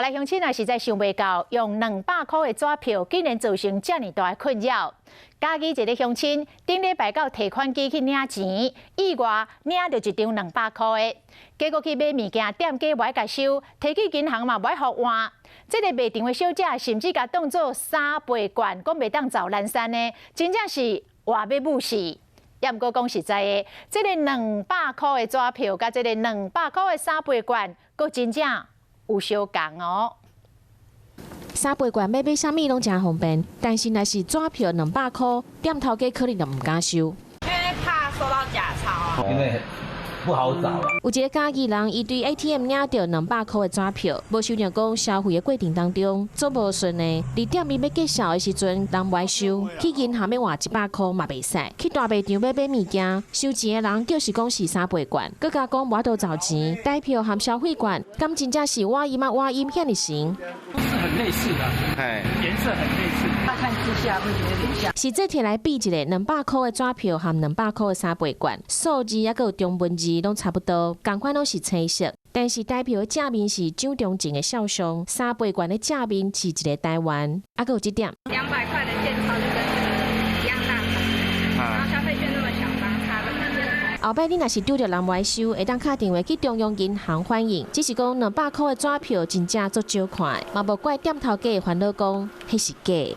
來鄉親啊，實在想袂到，用200箍的紙票，竟然造成遮爾大的困擾。嘉義一个鄉親頂禮拜到提款機去領錢，意外領著一張兩百箍的，結果去買物件，店家無愛共收，提去銀行嘛無愛予換。這个賣場的小姐甚至共當做三倍券，講袂當走難山呢，真正是活欲武死。也毋過講實在的，這个兩百箍的紙票，佮這个兩百箍的三倍券，閣真正有相仝哦。三倍券欲買啥物攏誠方便，但是若是紙票兩百箍，店頭家可能就毋敢收。因為怕收到假鈔啊。因為不好找啊。有一个嘉義人，伊對 ATM 領著兩百箍的紙票，無想著講消費的過程當中，足無順的。佇店面欲結數的時陣，人無愛收；去銀行欲換100箍嘛袂使。去大賣場欲買物件，收錢的人就是講是三倍券，閣共講無法度找錢，台票和消費券，敢真正是倚音仔倚音遐爾神？是很類似的，哎，顏色很類似。乍看之下會覺得有點像。實際摕來比一下，兩百箍的紙票和兩百箍的三倍券，數字猶閣有中文字攏差不多，仝款攏是青色。但是台票的正面是蔣中正的肖像，三倍券的正面是一个台灣，猶閣有這點。 200塊的現鈔就跟這個一樣大，然後消費券那麼小張，差得蠻多。後擺你若是拄著人無愛收，會當敲電話去中央銀行反映，只是講兩百箍的紙票真正足少看，嘛無怪店頭家的煩惱講，彼是假。